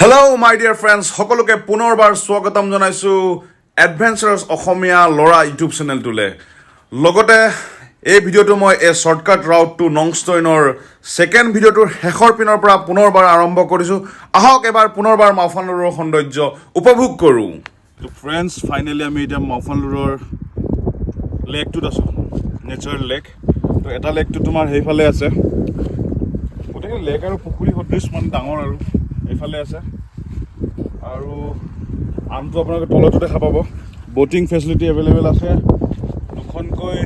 Hello' মাই dear friends, সকলোকে পুনৰবাৰ স্বাগতম জনাইছোঁ এডভেঞ্চাৰাছ অসমীয়া ল'ৰা ইউটিউব চেনেলটোলৈ। লগতে এই ভিডিঅ'টো মই এই শ্বৰ্টকাট ৰাউট টু নংষ্টইনৰ ছেকেণ্ড ভিডিঅ'টোৰ শেষৰ পিনৰ পৰা পুনৰবাৰ আৰম্ভ কৰিছোঁ। আহক, এবাৰ পুনৰবাৰ মাওফানলুৰৰ সৌন্দৰ্য উপভোগ কৰোঁ। ফ্ৰেণ্ডছ, ফাইনেলি আমি এতিয়া মাওফানলুৰৰ লেকটোত আছোঁ, নেচাৰেল লেক। তো এটা লেকটো তোমাৰ সেইফালে আছে। গোটেইখিনি লেক আৰু পুখুৰী সদৃশ, মানে ডাঙৰ আৰু এইফালে আছে আৰু আনটো আপোনালোকে তলতো দেখা পাব। ব'টিং ফেচিলিটি এভেইলেবল আছে, দুখনকৈ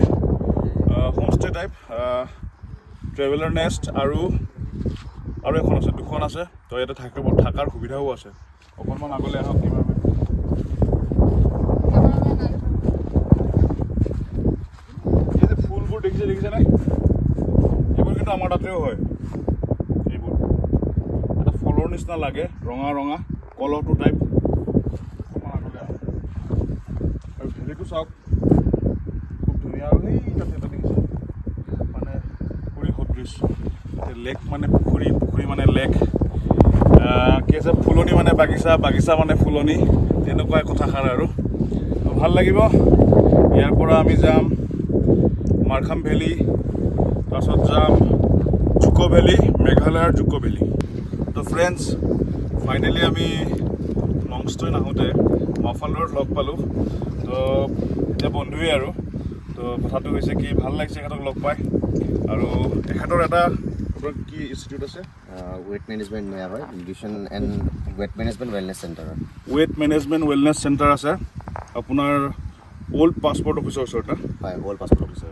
হোমষ্টে টাইপ, ট্ৰেভেলাৰ নেষ্ট আৰু এখন আছে, দুখন আছে। তো ইয়াতে থকাৰ সুবিধাও আছে। অকণমান আগলৈ আহক কেমেৰামেন। এই যে ফুলবোৰ দেখিছে, দেখিছেনে? এইবোৰ কিন্তু আমাৰ তাতেও হয়। এইবোৰ এটা ফলৰ নিচিনা লাগে, ৰঙা ৰঙা কলহটো টাইপ। অকণমান আগলৈ আহক। আৰু ভেলিটো চাওক, খুব ধুনীয়া। আৰু সেই তাতে এটা দেখিছে, মানে পুখুৰী সদৃশ। লেক মানে পুখুৰী, পুখুৰী মানে লেক। কি আছে, ফুলনি মানে বাগিচা, বাগিচা মানে ফুলনি, তেনেকুৱাই কথাষাৰ। আৰু তো ভাল লাগিব। ইয়াৰ পৰা আমি যাম মাৰখাম ভেলী, তাৰপাছত যাম জুকো ভেলী, মেঘালয়ৰ জুকো ভেলী। তো ফ্ৰেণ্ডছ, ফাইনেলি আমি নংষ্টইন আহোঁতে মাওফানলুৰত লগ পালোঁ। তো এতিয়া বন্ধুৱে আৰু। তো কথাটো হৈছে কি, ভাল লাগিছে এখেতক লগ পাই। আৰু এখেতৰ এটা, আপোনাৰ কি ইনষ্টিটিউট আছে? ৱেট মেনেজমেণ্ট হয়, nutrition and weight management wellness center। Weight management wellness centre আছে আপোনাৰ অল্ড পাছপৰ্ট অফিচৰ ওচৰত না? হয়, অল্ড পাছপৰ্ট অফিচৰ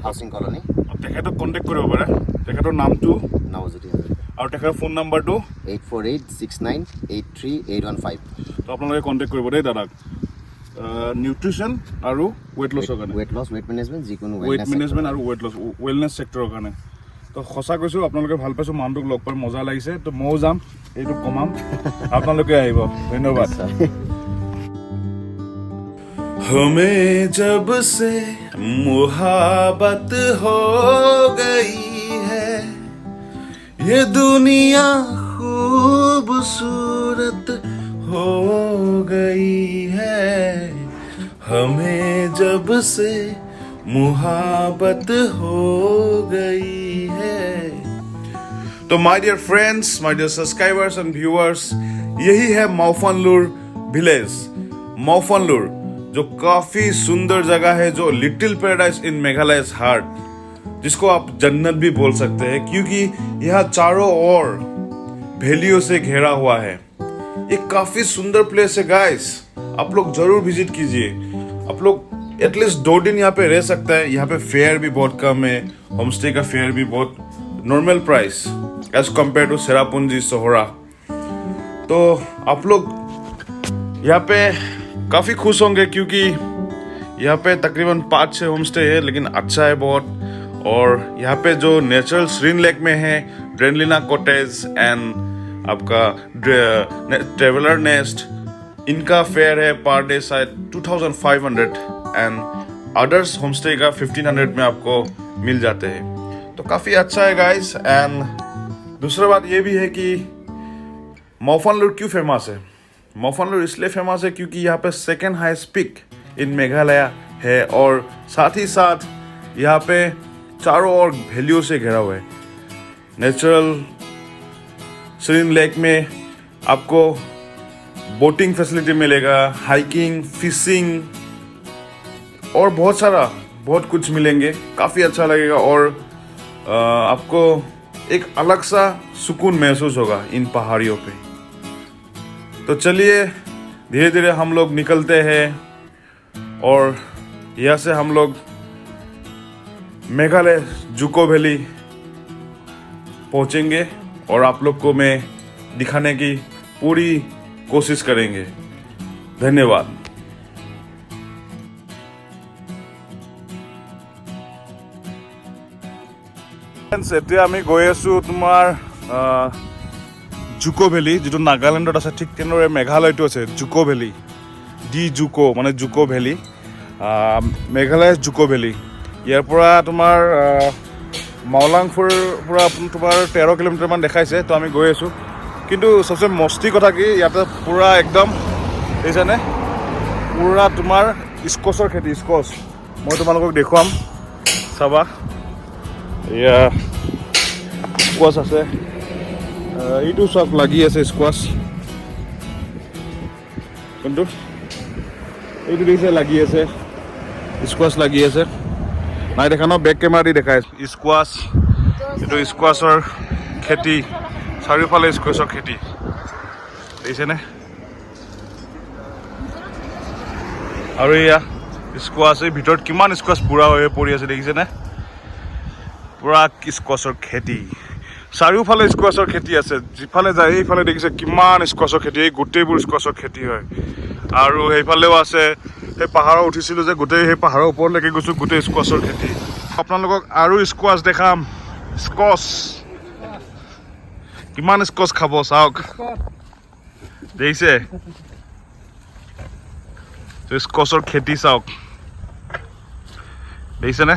হাউচিং কলনী। তেখেতক কণ্টেক্ট কৰিব পাৰে। তেখেতৰ নামটো? নৱজ্যোতি হাজৰিকা। আৰু তেখেতৰ ফোন নাম্বাৰটো? 8486983815। তো আপোনালোকে কণ্টেক্ট কৰিব দেই দাদাক, নিউট্ৰিশ্যন আৰু ৱেইট লছৰ কাৰণে। ৱেট লছ, ৱেট মেনেজমেণ্ট, যিকোনো ৱেইট ৱেলনেছ। মেনেজমেণ্ট আৰু ৱেইট লছ, ৱেলনেছ ছেক্টৰৰ কাৰণে। তো সঁচা কৈছোঁ, আপোনালোকে ভাল পাইছোঁ, মানুহটোক লগ পাই মজা লাগিছে। তো ময়ো যাম, এইটো কমাম, আপোনালোকে আহিব। ধন্যবাদ। हमें जब से मुहब्बत हो गई है, ये दुनिया खूबसूरत हो गई है। हमें जब से मुहब्बत हो गई है। तो my dear friends, my dear subscribers and viewers, यही है माउफानलूर विलेज। माउफानलूर जो काफी सुंदर जगह है, जो little paradise in Meghalaya heart, जिसको आप जन्नत भी बोल सकते हैं, क्योंकि यहाँ चारों ओर वैलियों से घेरा हुआ है। ये काफी सुंदर प्लेस है गाइस, आप लोग जरूर विजिट कीजिए। आप लोग एटलीस्ट 2 दिन यहाँ पे रह सकता है। यहाँ पे फेयर भी बहुत कम है, होम स्टे का फेयर भी बहुत normal price as compare to Cherrapunji, Sohra. तो आप लोग यहाँ पे काफ़ी खुश होंगे, क्योंकि यहाँ पे तकरीबन पाँच छः होम स्टे है, लेकिन अच्छा है बहुत। और यहाँ पे जो नेचुरल श्रीन लेक में है, ड्रेनलिना कॉटेज एंड आपका ट्रेवलर नेस्ट, इनका फेयर है पर डे शायद 2500 एंड अदर्स होम स्टे का 1500 में आपको मिल जाते हैं। तो काफ़ी अच्छा है गाइस। एंड दूसरा बात ये भी है कि मौफनलूर क्यों फेमस है? मौफनलूर इसलिए फेमस है क्योंकि यहाँ पे second highest peak in Meghalaya है और साथ ही साथ यहाँ पे चारों ओर वैलियों से घिरा हुआ है। नेचुरल श्रीन लेक में आपको बोटिंग फैसिलिटी मिलेगा, हाइकिंग, फिशिंग और बहुत सारा, बहुत कुछ मिलेंगे। काफ़ी अच्छा लगेगा और आपको एक अलग सा सुकून महसूस होगा इन पहाड़ियों पे। तो चलिए, धीरे धीरे हम लोग निकलते हैं और यहाँ से हम लोग मेघालय जुको वैली पहुँचेंगे और आप लोग को मैं दिखाने की पूरी कोशिश करेंगे। धन्यवाद। Friends, এতিয়া আমি গৈ আছোঁ তোমাৰ জুকো ভেলী, যিটো নাগালেণ্ডত আছে, ঠিক তেনেদৰে মেঘালয়তো আছে জুকো ভেলী। দি জুকো মানে জুকো ভেলী, মেঘালয় জুকো ভেলী। ইয়াৰ পৰা তোমাৰ মাওলাংফুৰ পৰা তোমাৰ 13 কিলোমিটাৰমান দেখাইছে। তো আমি গৈ আছোঁ। কিন্তু চবচে মস্তি কথা কি, ইয়াতে পূৰা একদম দেখিছানে, পূৰা তোমাৰ স্কচৰ খেতি। স্কচ মই তোমালোকক দেখুৱাম, চাবা। এয়া স্কোৱাচ আছে। এইটো চাওক, লাগি আছে স্কোৱাচ। কোনটো? এইটো দেখিছে, লাগি আছে, স্কোৱাচ লাগি আছে। নাই দেখা ন? বেক কেমেৰা দি দেখাই। স্কোৱাচ, এইটো স্কোৱাচৰ খেতি। চাৰিওফালে স্কোৱাচৰ খেতি, দেখিছেনে? আৰু এয়া স্কোৱাচ, এই ভিতৰত কিমান স্কোৱাচ বুঢ়া হৈ পৰি আছে, দেখিছেনে? পুৰা স্কোৱাচৰ খেতি, চাৰিওফালে স্কোৱাচৰ খেতি আছে। যিফালে যায় সেইফালে দেখিছে কিমান স্কোৱাচৰ খেতি। এই গোটেইবোৰ স্কোৱাচৰ খেতি হয়। আৰু সেইফালেও আছে। সেই পাহাৰত উঠিছিলোঁ যে, গোটেই সেই পাহাৰৰ ওপৰলৈকে গৈছোঁ, গোটেই স্কোৱাচৰ খেতি। আপোনালোকক আৰু স্কোৱাচ দেখাম। স্কচ, কিমান স্কচ খাব চাওক, দেখিছে? স্কচৰ খেতি চাওক, দেখিছেনে?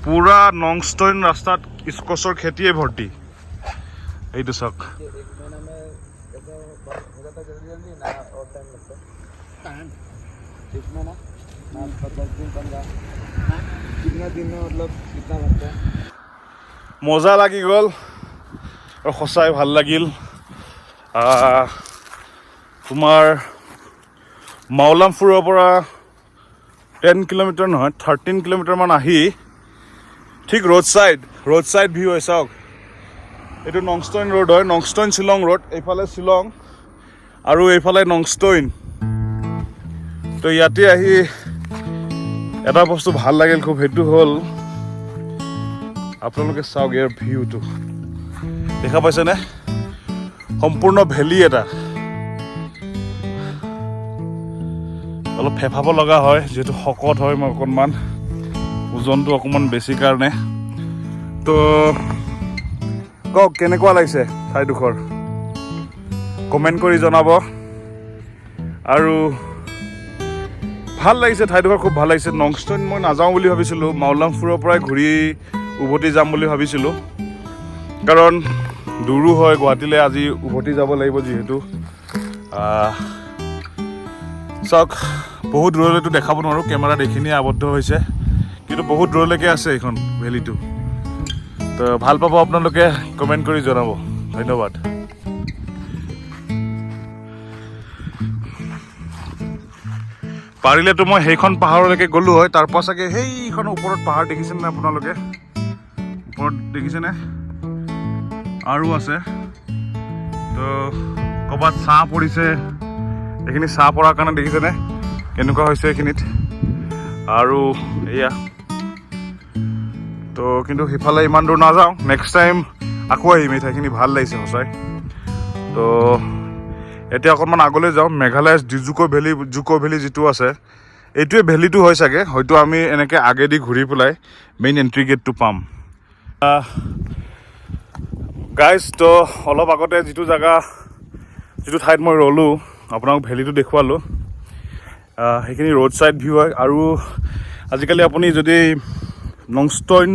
পুৰা নংষ্টইন ৰাস্তাত স্কচৰ খেতিয়ে ভৰ্তি। এইটো চাওক। एक महीना में ऐसा हो जाता है जल्दी जल्दी ना और टाइम लगता है? एक महीना ना, 10 दिन, 15, कितना दिन में मतलब कितना बनता है? মজা লাগি গ'ল আৰু সঁচাই ভাল লাগিল। তোমাৰ মাওলামফুৰৰ পৰা 10 কিলোমিটাৰ নহয়, 13 কিলোমিটাৰমান আহি ঠিক ৰোড ছাইড ভিউ হয়। চাওক, এইটো নংষ্টইন ৰোড হয়, নংষ্টইন শ্বিলং ৰোড। এইফালে শ্বিলং আৰু এইফালে নংষ্টইন। তো ইয়াতে আহি এটা বস্তু ভাল লাগিল খুব, সেইটো হ'ল আপোনালোকে চাওক, ইয়াৰ ভিউটো দেখা পাইছেনে? সম্পূৰ্ণ ভেলী এটা। অলপ ফেফাব লগা হয়, যিহেতু শকত হয় মই অকণমান, ওজনটো অকণমান বেছি কাৰণে। তো কওক, কেনেকুৱা লাগিছে ঠাইডোখৰ, কমেণ্ট কৰি জনাব। আৰু ভাল লাগিছে ঠাইডোখৰ, খুব ভাল লাগিছে। নংষ্টইন মই নাযাওঁ বুলি ভাবিছিলোঁ, মাওলাংফুৰৰ পৰাই ঘূৰি উভতি যাম বুলি ভাবিছিলোঁ, কাৰণ দূৰো হয়। গুৱাহাটীলৈ আজি উভতি যাব লাগিব যিহেতু। চাওক, বহুত দূৰলৈতো দেখাব নোৱাৰোঁ, কেমেৰাত এইখিনিয়ে আবদ্ধ হৈছে, কিন্তু বহুত দূৰলৈকে আছে এইখন ভেলীটো। তো ভাল পাব আপোনালোকে, কমেণ্ট কৰি জনাব। ধন্যবাদ। পাৰিলেতো মই সেইখন পাহাৰলৈকে গ'লোঁ হয়। তাৰপৰা চাগে সেইখন ওপৰত পাহাৰ দেখিছেনে নাই আপোনালোকে? ওপৰত দেখিছেনে? আৰু আছে। তো ক'ৰবাত ছাঁ পৰিছে, এইখিনি ছাঁ পৰাৰ কাৰণে দেখিছেনে কেনেকুৱা হৈছে এইখিনিত? আৰু এয়া তো, কিন্তু সিফালে ইমান দূৰ নাযাওঁ, নেক্সট টাইম আকৌ আহিম। এই ঠাইখিনি ভাল লাগিছে সঁচাই। তো এতিয়া অকণমান আগলৈ যাওঁ। মেঘালয় জুকো ভেলী, জুকো ভেলী যিটো আছে, এইটোৱে ভেলীটো হয় চাগে। হয়তো আমি এনেকৈ আগেদি ঘূৰি পেলাই মেইন এণ্ট্ৰি গেটটো পাম। গাইজ, তো অলপ আগতে যিটো জেগা, যিটো ঠাইত মই ৰ'লোঁ, আপোনাক ভেলীটো দেখুৱালোঁ, সেইখিনি ৰোড ছাইড ভিউ হয়। আৰু আজিকালি আপুনি যদি নংষ্টইন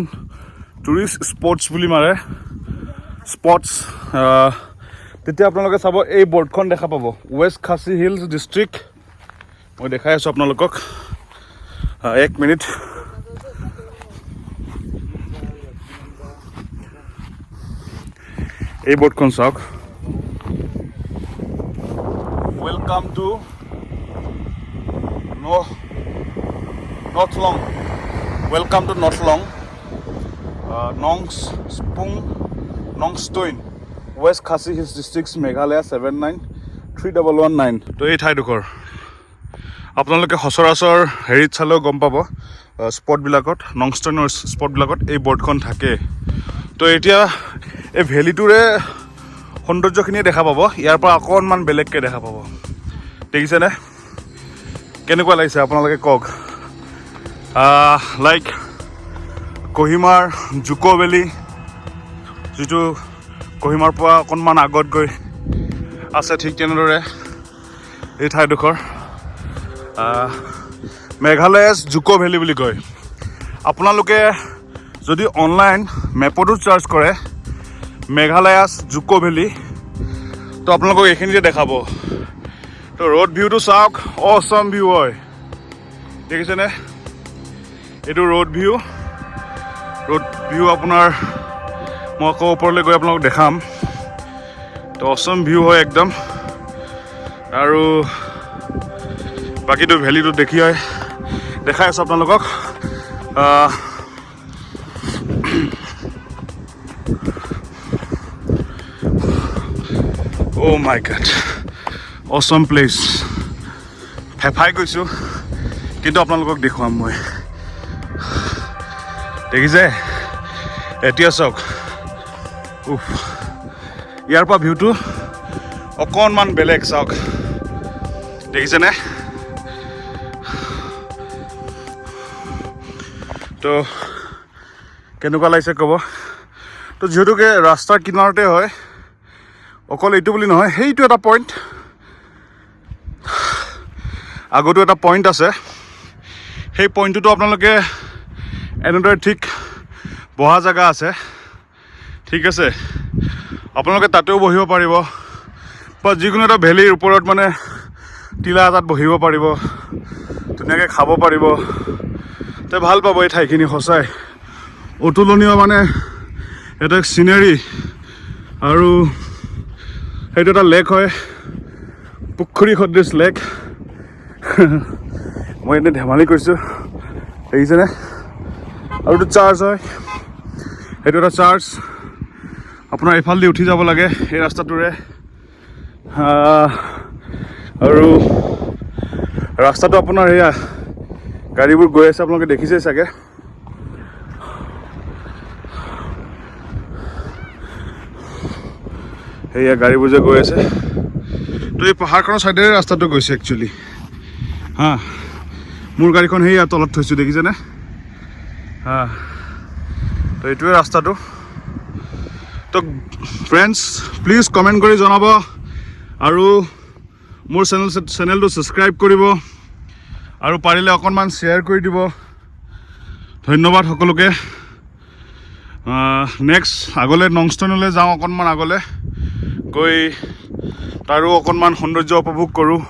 টুৰিষ্ট স্পটছ বুলি মাৰে, স্পটছ, তেতিয়া আপোনালোকে চাব, এই বৰ্ডখন দেখা পাব, ৱেষ্ট খাচী হিলছ ডিষ্ট্ৰিক্ট। মই দেখাই আছোঁ আপোনালোকক, এক মিনিট। এই বৰ্ডখন চাওক, Welcome to North Long, welcome to North Long, Nongspung, Nongstoin, West Khasi Hills District, Meghalaya 793119। তো এই ঠাইডোখৰ আপোনালোকে সচৰাচৰ হেৰিত চালেও গম পাব, স্পটবিলাকত, নংষ্টইনৰ স্পটবিলাকত এই বৰ্ডখন থাকে। তো এতিয়া এই ভেলীটোৰে সৌন্দৰ্যখিনিয়ে দেখা পাব, ইয়াৰ পৰা অকণমান বেলেগকৈ দেখা পাব। দেখিছেনে? কেনেকুৱা লাগিছে আপোনালোকে কওক। লাইক কহিমাৰ জুকো ভেলী, যিটো কহিমাৰ পৰা অকণমান আগত গৈ আছে, ঠিক তেনেদৰে এই ঠাইডোখৰ মেঘালয় জুকো ভেলী বুলি কয়। আপোনালোকে যদি অনলাইন মেপতো চাৰ্চ কৰে মেঘালয়াছ জুকো ভেলী, তো আপোনালোকক এইখিনিতে দেখাব। তো ৰোড ভিউটো চাওক, অ'চম ভিউ হয়, দেখিছেনে? এইটো ৰোড ভিউ। ৰোড ভিউ আপোনাৰ মই আকৌ ওপৰলৈ গৈ আপোনালোকক দেখাম। তো অ'চম ভিউ হয় একদম। আৰু বাকীটো ভেলীটো দেখি হয় দেখাই আছোঁ আপোনালোকক। Oh my God, awesome place. ফেফাই গৈছোঁ, কিন্তু আপোনালোকক দেখুৱাম মই। দেখিছে? এতিয়া চাওক, উফ, ইয়াৰ পৰা ভিউটো অকণমান বেলেগ। চাওক, দেখিছেনে? তো কেনেকুৱা লাগিছে ক'ব। তো যিহেতুকে ৰাস্তাৰ কিনাৰতে হয়, অকল এইটো বুলি নহয়, সেইটো এটা পইণ্ট, আগতো এটা পইণ্ট আছে। সেই পইণ্টটোতো আপোনালোকে এনেদৰে ঠিক বহা জেগা আছে, ঠিক আছে, আপোনালোকে তাতেও বহিব পাৰিব বা যিকোনো এটা ভেলীৰ ওপৰত মানে টিলা এটাত বহিব পাৰিব, ধুনীয়াকৈ খাব পাৰিব। তে ভাল পাব এই ঠাইখিনি, সঁচাই অতুলনীয় মানে এটা চিনেৰী। আৰু সেইটো এটা লেক হয়, পুখুৰী সদৃশ লেক। মই এনেই ধেমালি কৰিছোঁ, দেখিছেনে? আৰু এইটো চাৰ্চ হয়, সেইটো এটা চাৰ্চ। আপোনাৰ এইফালেদি উঠি যাব লাগে এই ৰাস্তাটোৰে। আৰু ৰাস্তাটো আপোনাৰ সেয়া গাড়ীবোৰ গৈ আছে, আপোনালোকে দেখিছেই চাগে। সেয়া গাড়ীবোৰ যে গৈ আছে, তো এই পাহাৰখনৰ ছাইডেৰে ৰাস্তাটো গৈছে একচুৱেলি। হা, মোৰ গাড়ীখন সেয়া তলত থৈছোঁ, দেখিছেনে? হা, তো এইটোৱে ৰাস্তাটো। তো ফ্ৰেণ্ডছ, প্লিজ কমেণ্ট কৰি জনাব আৰু মোৰ চেনেলটো ছাবস্ক্ৰাইব কৰিব আৰু পাৰিলে অকণমান শ্বেয়াৰ কৰি দিব। ধন্যবাদ সকলোকে। নেক্সট আগলৈ নংষ্টনলৈ যাওঁ, অকণমান আগলৈ গৈ তাৰো অকণমান সৌন্দৰ্য উপভোগ কৰোঁ।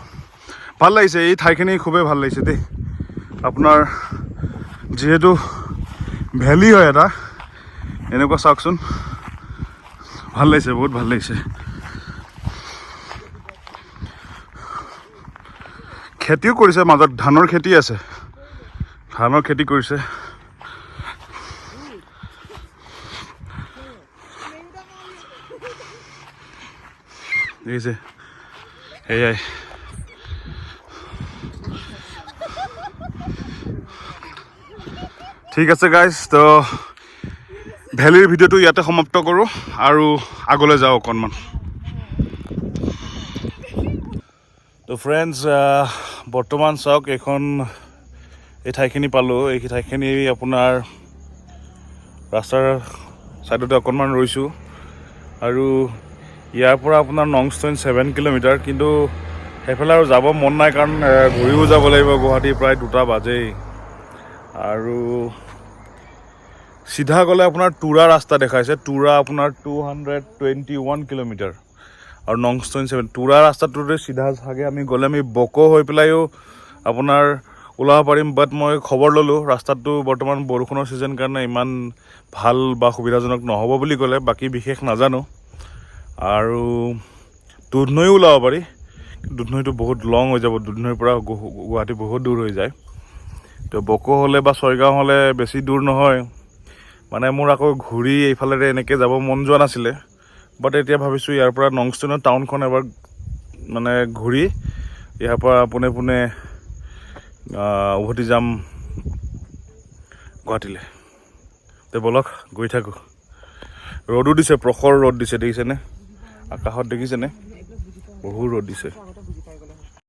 ভাল লাগিছে এই ঠাইখিনি, খুবেই ভাল লাগিছে দেই। আপোনাৰ যিহেতু ভেলী হয় এটা এনেকুৱা, চাওকচোন, ভাল লাগিছে, বহুত ভাল লাগিছে। খেতিও কৰিছে মাজত, ধানৰ খেতি আছে, ধানৰ খেতি কৰিছে। দেখিছে? সেয়াই। ঠিক আছে গাইজ, তো ভেলীৰ ভিডিঅ'টো ইয়াতে সমাপ্ত কৰোঁ আৰু আগলৈ যাওঁ অকণমান। তো ফ্ৰেণ্ডছ, বৰ্তমান চাওক এইখন এই ঠাইখিনি পালোঁ। এই ঠাইখিনি আপোনাৰ ৰাস্তাৰ ছাইডতে অকণমান ৰৈছোঁ আৰু ইয়াৰ পৰা আপোনাৰ নংষ্টন 7 কিলোমিটাৰ, কিন্তু সেইফালে আৰু যাব মন নাই, কাৰণ ঘূৰিও যাব লাগিব। গুৱাহাটী প্ৰায় 2টা বাজেই। আৰু চিধা গ'লে আপোনাৰ তুৰা ৰাস্তা দেখাইছে, তুৰা আপোনাৰ 221 কিলোমিটাৰ আৰু নংষ্টন 7। তুৰা ৰাস্তাটোতে চিধা চাগে আমি গ'লে আমি বকো হৈ পেলাইও আপোনাৰ ওলাব পাৰিম। বাট মই খবৰ ল'লোঁ, ৰাস্তাটো বৰ্তমান বৰষুণৰ ছিজন কাৰণে ইমান ভাল বা সুবিধাজনক নহ'ব বুলি ক'লে, বাকী বিশেষ নাজানো। আৰু দুধনৈও ওলাব পাৰি, দুধনৈটো বহুত লং হৈ যাব, দুধনৈৰ পৰা গুৱাহাটী বহুত দূৰ হৈ যায়। তো বকো হ'লে বা ছয়গাঁও হ'লে বেছি দূৰ নহয়। মানে মোৰ আকৌ ঘূৰি এইফালেৰে এনেকৈ যাব মন যোৱা নাছিলে, বাট এতিয়া ভাবিছোঁ ইয়াৰ পৰা নংষ্টনৰ টাউনখন এবাৰ মানে ঘূৰি ইয়াৰ পৰা পোনে পোনে উভতি যাম গুৱাহাটীলৈ। তে ব'লক গৈ থাকোঁ। ৰ'দো দিছে, প্ৰখৰ ৰ'দ দিছে, দেখিছেনে? আকাশত দেখিছেনে? বহু ৰ'দ দিছে।